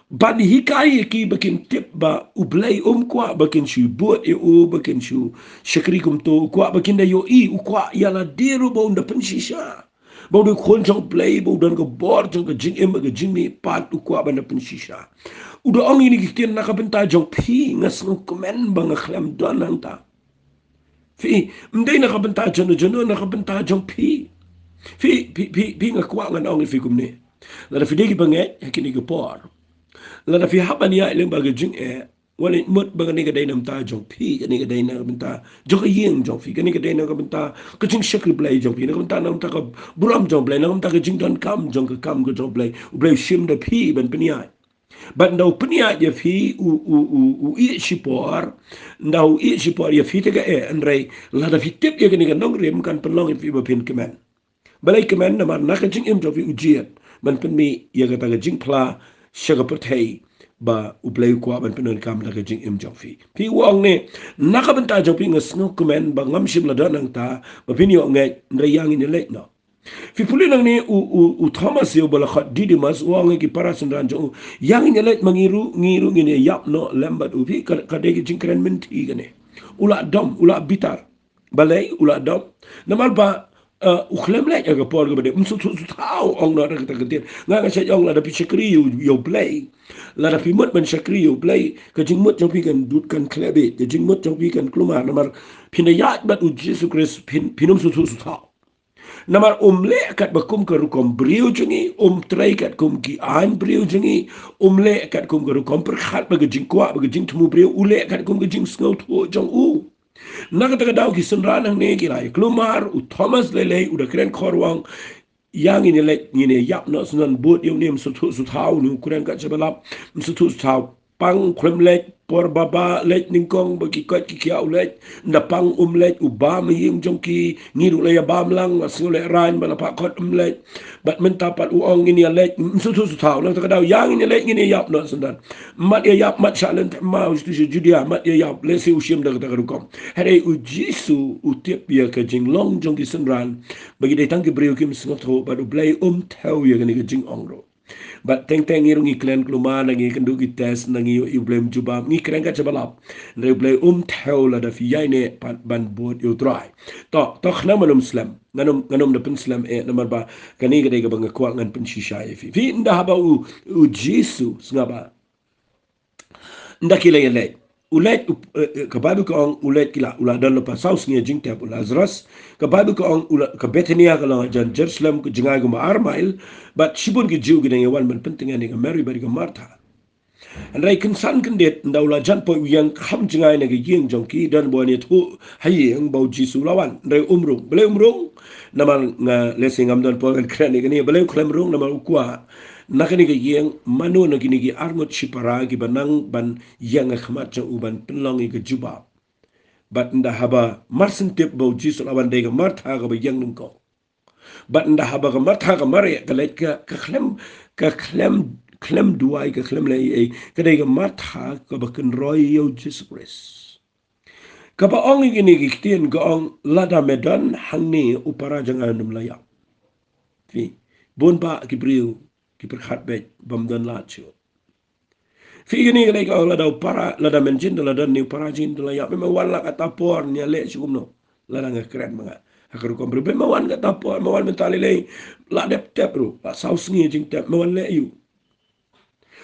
ban hikai ïa ki ba kin tip ba u Blei um kwah ba kin shu bud ïa u, ba kin shu shakri kumto, u kwah ba kin da ïohi, u kwah ïa lade ruh ba un da pynshisha ba u dei u khun jong u Blei, ba u don ka bor jong ka jingim, ka jingmihpat, u kwah ban da pynshisha. U da ong ïa kine ki ktien, na ka bynta jong phi, nga sngewkmen ba nga khlem don hangta. Phi, ym dei na ka bynta jong no jong no, na ka bynta jong phi. Phi, phi, phi, phi, nga kwah ngan ong ïa phi kumne. Lada phi dei kiba ngeit ha kine ki por, lada phi hap ban ïaid lyngba ka jingeh, wat leit mut ba kane ka dei na ka bynta jong phi, kane ka dei na ka bynta jong ka ïing jong phi, kane ka dei na ka bynta ka jingshakri Blei jong phi, na ka bynta, na ka bynta ka burom jong u Blei, na ka bynta ka jingdonkam jong ka kam ka jong u Blei. U Blei u shim da phi ban pynïaid. Bad ynda u pynïaid ïa phi, u, u, u, u ïeh shipor, ynda u ïeh shipor ïa phi te kaei, hynrei lada phi tip ïa kane ka nongrim, kan pynlong ïa phi ba phin kmen. Balei kmen? Namar na ka jingim jong phi u jied ban pynmih ïa kata ka jingphla sha ka pyrthei, ba u Blei u kwah ban pyndonkam da ka jingim jong phi. Phi, u ong ne, na ka bynta jong phi nga sngewkmen ba ngam shym la don hangta ba phin ïoh ngeit, hynrei ïa ngin ïa leit noh. Phi pule nangne, u, u, u Thomas ïa uba la khot Didimus, u ong ïa ki para synran jong u, ïa ngin ïa leit ma ngi ruh, ngi ruh ngin ïa ïap noh lem bad u. Phi, ka, ka dei ka jingkren mynthi kane. U la dom, u la bitar. Balei u la dom? Namar ba, eh, u khlem leit ha ka por kaba dei. Um sngewthuh sngewthaw, ong noh da kata ka ktien. Nga, nga shait ong, lada phi shakri ïa u, ïa u Blei, lada phi mut ban shakri ïa u Blei, ka jingmut jong phi kan dud, kan khleh beit, ka jingmut jong phi kan kulmar, namar phin da ïaid bad u Jisu Khrist, phin, phin ym sngewthuh sngewthaw. Namar um leh katba kum ka rukom briew jong ngi, um trei katkum ki aiñ briew jong ngi, um leh katkum ka rukom pyrkhat bad ka jingkwah bad ka jingthmu briew, u leh katkum ka jingsngewthuh jong u. Na kata ka daw ki synran hangne ki la ïa kulmar, u Thomas lei lei u da kren khorwang, ïa ngin ïa leit, ngin ïa ïap noh syndon, bud ïa une, ym sngewthuh sngewthaw une u kren kat sha ba lap, ym sngewthuh sngewthaw. Pang khlem leit, por ba bha leit nyngkong ba ki koit ki khiah u leit, ynda pang um leit, u bam ha ïing jong ki, ngi ruh la ïa bam lang, la sngew lehraiñ ba la pah khot um leit. Bad mynta pat u ong ngin ïa leit, ym sngewthuh sngewthaw, na kata ka daw ïa ngin ïa leit, ngin ïa ïap noh syndon. Mat ïa ïap, mat shah lynti maw, sha Judia, mat ïa ïap, lehse u shim da kata ka rukom. Hynrei u Jisu u tip ïa ka jinglong jong ki synran, ba ki dei tang ki briew kim sngewthuh, bad U Blei um thew ïa kane ka jingong ruh. Bad teng teng ngi ruh ngi kren kulmar, ngi kynduh ki test, ngi ïohi U Blei um jubab, ngi kren kat sha ba lap. Hynrei U Blei um thew lada phi ïaineh pat ban bud ïa U Trai. To, to khnang ban ym slem. Ngan ym, ngan ym da pynslem eh, namar ba kane ka dei kaba nga kwah ngan pynshisha ïa phi. Phi, ynda haba u, u Jisu, sngap ba, ynda ki la ïa leit. U leit, u, eh, eh, ka Baibl ka ong u leit, ki la, u la don lypa saw sngi jingtep u Lazarus. Ka Baibl ka ong u la, ka Bethania ka long hajan Jerusalem, ka jngai kumba ar mail. Bad shibun ki Jiw ki dang ïa wan ban pyntngen ïa ka Mary bad ïa ka Martha. Hynrei kynsan kyndit, ynda u la jan poi u ïeng kham jngai na ka ïing jong ki, don ba wan ïathuh ha ïing ba u Jisu u la wan. Hynrei um rung. Balei um rung? Namar nga, lehse ngam don por ngan kren ïa kane. Balei u khlem rung? Namar u kwah, na kane ka ïing mano na kine ki arngut shipara kiba nang ban ïeng ha khmat jong u ban pynlong ïa ka jubab. Bad ynda haba marshen tip ba u Jisu u la wan, dei ka Martha kaba ïeng nyngkong. Bad ynda haba ka Martha ka mareh, ka leit ka, ka khlem, ka khlem, khlem duwai, ka khlem leh ei ei, ka dei ka Martha kaba kynroi ïa u Jisu Khrist. Kaba ong ïa kine ki ktien, ka ong, lada me don hangne, u para jong nga un ym la ïap. Phi, bun bah ki briew ki pyrkhat beit bym don lad shuh. Phi, kine ki dei, ka ong, lada u para, lada men jin da la don ne u para jin da la ïap, me wan la katta por, ïa leh shuh kumno? Lada nga kren ma nga ha ka rukom briew, me wan katta por, me wan mynta lei lei, la dep tep ruh, la saw sngi jingtep, me wan leh aiu?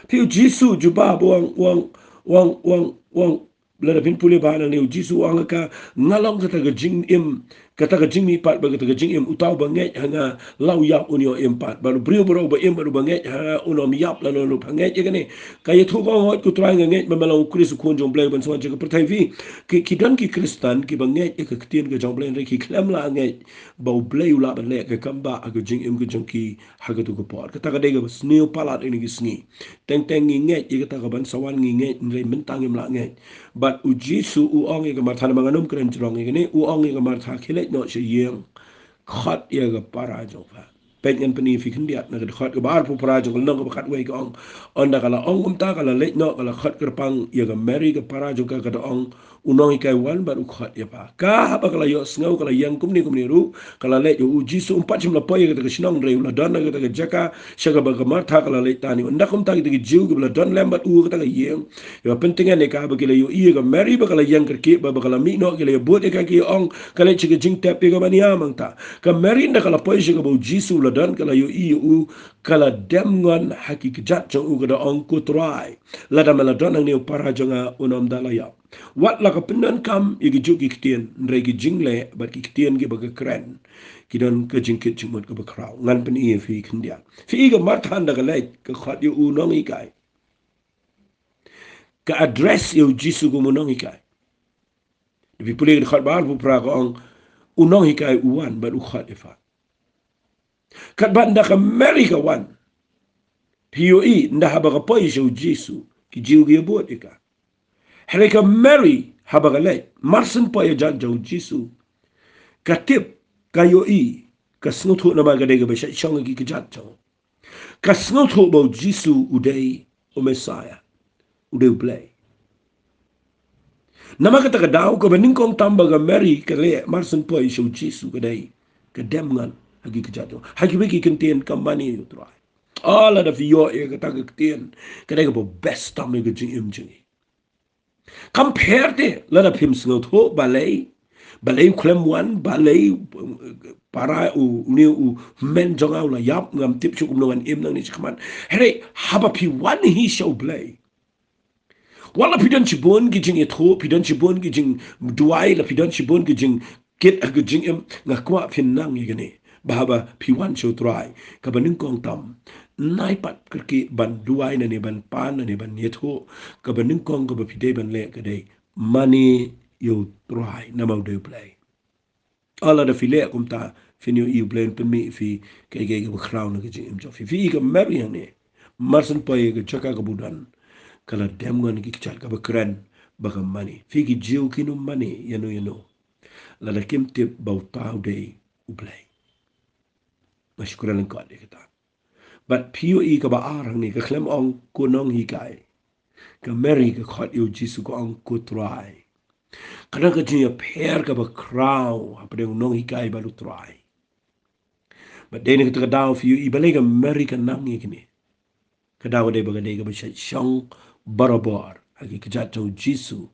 Phi, u Jisu jubab, u ong, u ong, u ong, u ong, u ong, lada phin pule bha nangne, u Jisu u ong ha ka, nga long kata ka jingim, kata ka jingmihpat bad kata ka jingim. Uta uba ngeit ha nga, la u ïap un ïoh im pat. Bad u briew baroh uba im bad uba ngeit ha nga un ym ïap lano ruh. Pha ngeit ïa kane? Ka ïathuh, ka ong, hooid ko Trai, nga ngeit ba me long u Khrist, u Khun jong U Blei uban sa wan sha ka pyrthei. Phi, ki, ki don ki Khristan kiba ngeit ïa ka ktien ka jong U Blei, hynrei ki khlem lah ngeit ba U Blei u lah ban leh ka kam bah ha ka jingim ka jong ki ha kato ka por. Kata ka dei kaba sniew palat ïa kine ki sngi. Teng teng ngi ngeit ïa kata kaban sa wan, ngi ngeit, hynrei mynta ngim lah ngeit. Bad u Jisu u ong ïa ka Martha, namar ngan ym kren jrong ïa kane, u ong ïa ka Martha, khie leit noh sha ïing, khot ïa ka para jong pha. Peit, ngan pyni ïa phi khyndiat na ka dkhot kaba arphew phra jong ka lynnong kaba khatwei, ka ong, ynda ka la ong kumta, ka la leit noh, ka la khot kyrpang ïa ka Mary ka para jong ka, ka da ong, u nonghikai u wan bad u khot ïa pha. Ka haba ka la ïohsngew, ka la ïeng kumne kumne ruh, ka la leit. U Jisu um pat shym la poi ïa kata ka shnong, hynrei u la don ha kata ka jaka sha kaba ka Martha ka la leit tan. Ynda kumta kita ki Jiw kiba la don lem bad u ha kata ka ïing, kiba pyntngen ïa ka, haba ki la ïohi ïa ka Mary ba ka la ïeng kyrkieh, ba, ba ka la mih noh, ki la ïabud ïa ka, ki ong, ka leit sha ka jingtep ïa ka ban ïam hangta. Ka Mary ynda ka la poi sha kaba u Jisu u la don, ka la ïohi ïa u, ka la dem ngon ha ki kjat jong u, ka da ong, ko Trai, lada me la don hangne, u para jong nga un ym da la ïap. Wat la ka pyndonkam ïa kijuh ki ktien, hynrei ki jingleh bad ki ktien kiba ka kren ki don ka jingkit jingmut kaba khraw. Ngan pyni ïa phi khyndiat. Phi, ka Martha ynda ka leit, ka khot ïa u nonghikai. Ka address ïa u Jisu kum u nonghikai. Lada phi pule ka dkhot ba arphew phra, ka ong, u nonghikai u wan bad u khot ïa pha. Katba ynda ka Mary ka wan, phi ïohi, ynda haba ka poi sha u Jisu, ki Jiw ki ïabud ïa ka. Hynrei ka Mary haba ka leit, marshen poi hajan jong u Jisu, ka tip, ka ïohi, ka sngewthuh, namar ka dei kaba shait shong ha ki kjat jong u. Ka sngewthuh ba u Jisu u dei u Messiah, u dei U Blei. Namar kata ka daw kaba nyngkong tam ba ka Mary ka leh marshen poi sha u Jisu ka dei ka dem ngon ha ki kjat jong u, ha kiwei ki ktien, ka mane ïa u Trai. Ah, lada phi ïoh ïa kata ka ktien, ka dei kaba best tam ïa ka jingim jong ngi. Kam pher te lada phim sngewthuh balei, balei u khlem wan, balei, uh, para u, une u hynmen jong nga u la ïap, ngam tip shuh kumno ngan im nangne shakhmat. Hynrei haba phi wan hi sha U Blei, wat la phi don shibun ki jingïathuh, phi don shibun ki jingduwai, la phi don shibun ki jingkit ha ka jingim, nga kwah phin nang ïa kane. Ba haba phi wan sha U Trai, kaba nyngkong tam, nai pat kyrkieh ban duwai ne ban pan ne ban ïathuh, kaba nyngkong kaba phi dei ban leh ka dei mane ïa U Trai namar u dei U Blei. Lada phi leh kumta, phin ïohi U Blei un pynmih ïa phi kaei kaei kaba khraw na ka jingim jong phi. Phi i ka Mary hangne, mar shu poi ka jaka kaba u don, ka la dem ngon ki kjat kaba kren ba ka mane. Phi ki Jiw kin ym mane ïano ïano lada kim tip ba uta u dei U Blei. Nga shu kren lyngkot ïa kata. Bad phi ïohi kaba ar hangne, ka khlem ong ko nonghikai. Ka Mary ka khot ïa U Jisu, ka ong ko Trai. Ka don ka jingïapher kaba khraw hapdeng u nonghikai bad U Trai. Bad dei na kata ka daw phi ïohi balei ka Mary ka nang ïa kine. Ka daw ka dei ba ka dei kaba shait shong barabor ha ki kjat jong U Jisu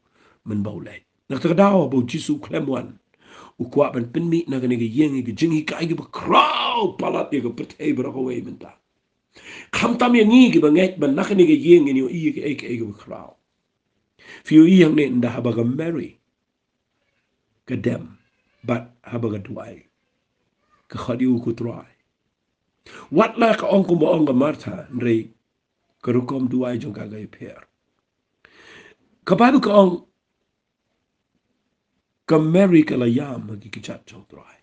mynba u leit. Na kata ka daw ba U Jisu u khlem wan, u kwah ban pynmih na kane ka ïing ïa ka jinghikai kaba khraw palat ïa ka pyrthei baroh kawei mynta. Khamtam ïa ngi kiba ngeit ba na kane ka ïing ngin ïohi ïa kaei kaei kaba khraw. Phi ïohi hangne, ynda haba ka Mary ka dem bad haba ka duwai, ka khot ïa u ko Trai. Wat la ka ong kumba ong ka Martha, hynrei ka rukom duwai jong ka ka ïapher. Ka Baibl ka ong ka Mary ka la ïam ha ki kjat jong U Trai.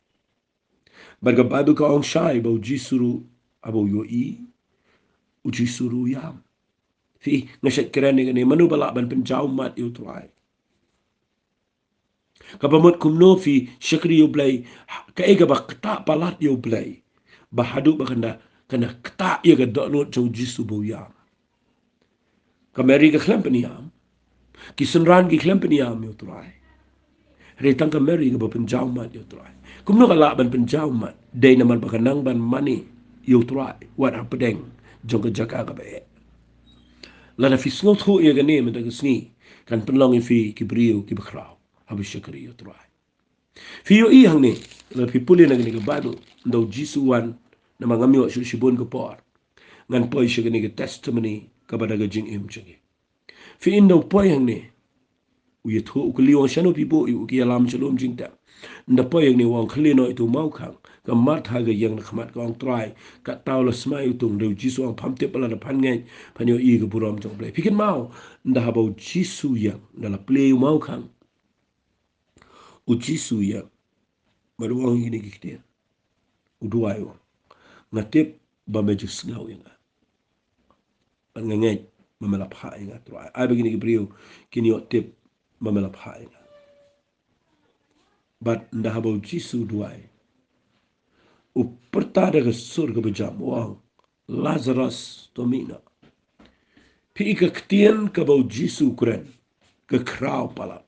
Bad ka Baibl ka ong shai ba U Jisu ruh haba u ïohi, U Jisu ruh u ïam. Phi, nga shait kren ïa kane, mano ba lah ban pynjaw ummat ïa U Trai? Kaba mut kumno phi shakri ïa U Blei, kaei kaba ktah palat ïa U Blei ba haduh ba kan da, kan da ktah ïa ka dohnud jong U Jisu ba u ïam. Ka Mary ka khlem pynïam. Ki synran ki khlem pynïam ïa U Trai. Hynrei tang ka Mary kaba pynjaw ummat ïa U Trai. Kumno ka lah ban pynjaw ummat? Dei namar ba ka nang ban mane ïa U Trai wat hapdeng jong ka jaka kaba eh. Lada phi sngewthuh ïa kane mynta ka sngi, kan pynlong ïa phi ki briew kiba khraw haba shakri ïa U Trai. Phi ïohi hangne, lada phi pule na kane ka Baibl, ynda U Jisu u wan, namar ngam ïoh shuh shibun ka por ngan poi sha kane ka testimony kaba da ka jingim jong ngi. Phi, ynda u poi hangne, u ïathuh, u kylli u ong shano phi buh ïa u, ki ïalam sha lum jingtep. Ynda poi hangne u ong khlieh noh ïa utu u mawkhang. Ka Martha ka ïeng na khmat ka ong Trai, katta u la smai utung, hynrei U Jisu u ong pham tip ba lada phan ngeit phan ïohi ka burom jong U Blei. Phi kynmaw, ynda haba U Jisu u ïeng, ynda la plie ïa u mawkhang, U Jisu u ïeng bad u ong ïa kine ki ktien. U duwai u ong, nga tip ba me ju sngew ïa nga. Bad nga ngeit ba me la phah ïa nga Trai. Ai ba kine ki briew kin ïoh tip ba me la phah ïa nga. Bad ynda haba U Jisu u duwai, u pyrta da ka sur kaba jam u ong, Lazarus, to mih noh. Phi i ka ktien kaba U Jisu u kren ka khraw palat.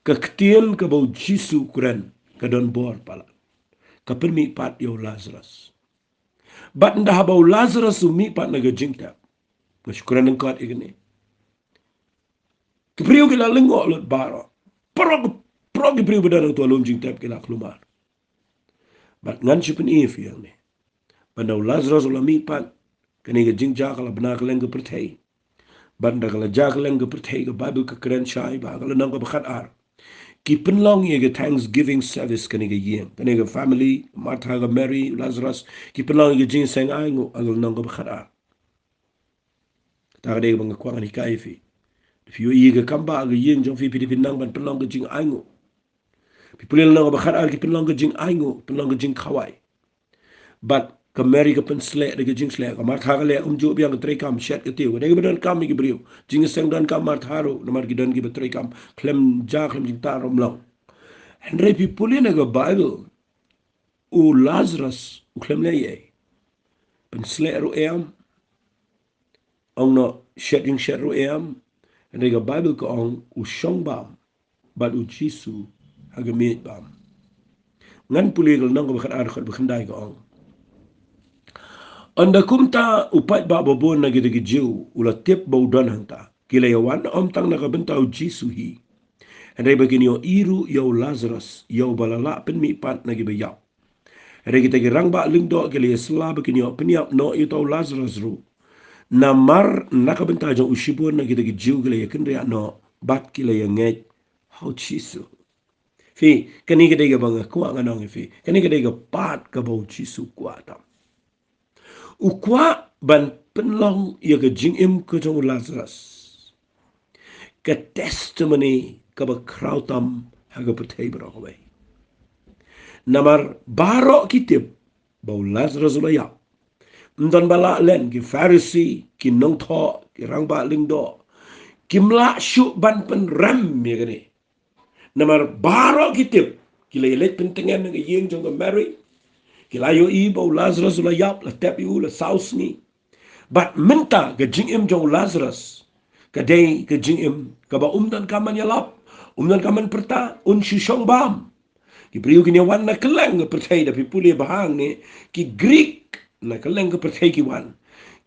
Ka ktien kaba U Jisu u kren ka don bor palat. Ka pynmih pat ïa u Lazarus. Bad ynda haba u Lazarus u mih pat na ka jingtep, nga shu kren lyngkot ïa kane. Ki briew ki la lyngngoh lut baroh. Baroh, baroh ki briew ba don hangto ha lum jingtep ki la khlumar. Bad ngan shu pyni ïa phi hangne, ba ynda u Lazarus u la mih pat, kane ka jingjia ka la bna kylleng ka pyrthei. Bad ynda ka la jia kylleng ka pyrthei, ka Baibl ka kren shai ba ha ka lynnong kaba khatar, ki pynlong ïa ka Thanksgiving service, kane ka ïing, kane ka family, Martha, ka Mary, Lazarus, ki pynlong ïa ka jingseng ainguh ha ka lynnong kaba khatar. Kata ka dei kaba nga kwah ngan hikai ïa phi. Phi ïohi ïa ka kam ba ha ka ïing jong phi, phi dei phi nang ban pynlong ka jingainguh. Phi pule lynnong kaba khatar, ki pynlong ka jingainguh, pynlong ka jingkhawai. Bad ka Mary ka pynsleh da ka jingsleh, ka Martha ka leh kumjuh biang, ka treikam shet ka tiew. Ka dei kaba donkam ïa ki briew. Jingïaseng donkam Martha ruh, namar ki don kiba treikam. Khlem ja khlem jingtah ruh ym long. Hynrei phi pule na ka Baibl, u Lazarus u khlem leh ei ei. Pynsleh ruh em. Ong noh shet jingshet ruh em. Hynrei ka Baibl ka ong u shong bam bad U Jisu ha ka miej bam. Ngan pule ka lynnong kaba khatar dkhot ba khyndai, ka ong, ynda kumta u paidbah babun na kita ki Jiw u la tip ba u don hangta. Ki la ïawan ym tang na ka bynta U Jisu hi, hynrei ba kin ïohi ruh ïa u Lazarus, ïa uba la lah pynmih pat na kiba ïap. Hynrei kita ki rangbah lyngdoh ki la ïasylla ba kin ïoh pynïap noh ïa uta u Lazarus ruh. Namar na ka bynta jong u shibun na kita ki Jiw ki la ïakynriah noh bad ki la ïangeit ha U Jisu. Phi, kane ka dei kaba nga kwah ngan ong ïa phi. Kane ka dei ka pat kaba u Jisu u kwah tam. U kwah ban pynlong ïa ka jingim ka jong u Lazarus ka testimony kaba khraw tam ha ka pyrthei baroh kawei. Namar baroh ki tip ba u Lazarus u la ïap. Ym don ba lah len, ki Pharisi, ki nongthoh, ki rangbah lyngdoh, kim lah shuh ban pynrem ïa kane. Namar baroh ki tip, ki la ïaleit pyntngen na ka ïing jong ka Mary. Ki la ïohi ba u Lazarus u la ïap, la tep ïa u la saw sngi. Bad mynta ka jingim jong u Lazarus ka dei ka jingim kaba um donkam ban ïalap, um donkam ban pyrta, un shu shong bam. Ki briew kin ïa wan na kylleng ka pyrthei, da phi pule bha hangne, ki Greek na kylleng ka pyrthei ki wan.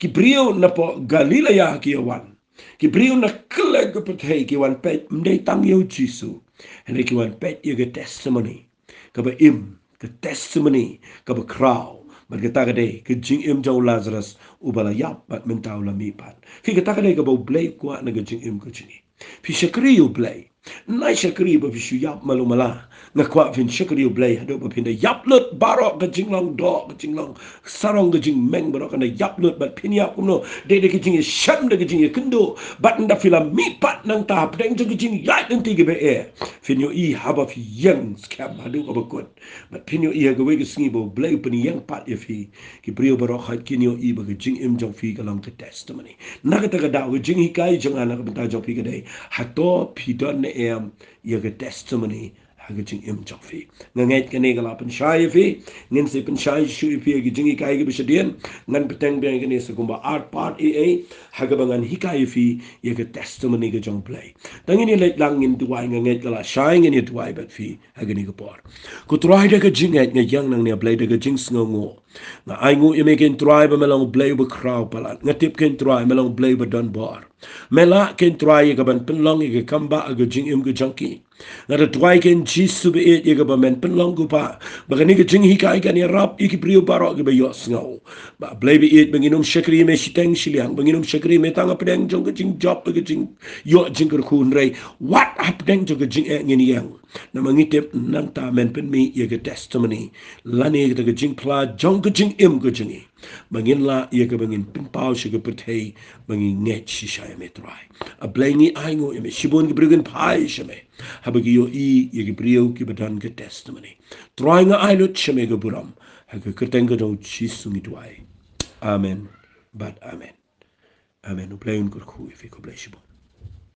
Ki briew napoh Galilea ki ïa wan. Ki briew na kylleng ka pyrthei ki wan peit, ym dei tang ïa u Jisu, hynrei ki wan peit ïa ka testimony kaba im, ka testimony kaba khraw. Bad kata ka dei ka jingim jong u Lazarus uba la ïap bad mynta u la mihpat. Phi, kata ka dei kaba u Blei u kwah na ka jingim ka jong ngi. Phi shakri ïa u Blei. Nai shakri ba phi shu ïap malu mala. Nga kwah phin shakri ïa u Blei haduh ba phin da ïap lut baroh ka jinglong doh, ka jinglong sarong, ka jingmeng baroh kan da ïap lut, bad phin ïap kumno? Dei da ka jingïashem, da ka jingïakynduh. Bad ynda phi la mihpat nangta, hapdeng jong ka jingïaid lynti kaba eh, phin ïohi haba phi ïeng skhem haduh kaba kut. Bad phin ïohi ha kawei ka sngi ba u Blei u pynïeng pat ïa phi. Ki briew baroh hap kin ïohi ba ka jingim jong phi ka long ka testimony. Na kata ka daw, ka jinghikai jong nga na ka bynta jong phi ka dei, hato phi don ne em ïa ka testimony ha ka jingim jong phi? Nga ngeit kane ka la pynshai ïa phi. Ngin sa pynshai shuh ïa phi ha ka jinghikai kaba shadien. Ngan bteng biang ïa kane sa kumba ar part, eh, eh, ha kaba ngan hikai ïa phi ïa ka testimony ka jong u Blei. Tang ngin ïa leit lang, ngin duwai. Nga ngeit ka la shai, ngin ïa duwai bad phi ha kane ka por. Ko Trai, da ka jingngeit nga ïeng nangne, Blei, da ka jingsngewnguh. Nga ainguh ïa me, ko Trai, ba me long u Blei uba khraw palat. Nga tip, ko Trai, me long u Blei uba don bor. Me lah, ko Trai, ïa ka ban pynlong ïa ka kam ba ha ka jingim ka jong ki. Nga da duwai, ko Jisu ba ïeit, ïa kaba men pynlong, ko Pa, ba kane ka jinghikai kan ïarap ïa ki briew baroh kiba ïohsngew. Ba Blei ba ïeit, ba ngin ym shakri ïa me shiteng shiliang, ba ngin ym shakri ïa me tang hapdeng jong ka jingjop, ka jingïoh jingkyrkhu, hynrei wat hapdeng jong ka jingeh ngin ïeng. Namar ngi tip nangta men pynmih ïa ka testimony lane kata ka jingphla jong ka jingim ka jong ngi, ba ngin lah ïa kaba ngin pynpaw sha ka pyrthei ba ngi ngeit shisha ïa me, Trai. A Blei, ngi ainguh ïa me, shibun ki briew kin phai sha me haba ki ïohi ïa ki briew kiba don ka testimony. Trai, nga ai lut sha me ka burom. Ha ka kyrteng ka jong u Jisu ngi duwai. Amen bad amen. Amen. U Blei un kyrkhu ïa phi, khublei shibun.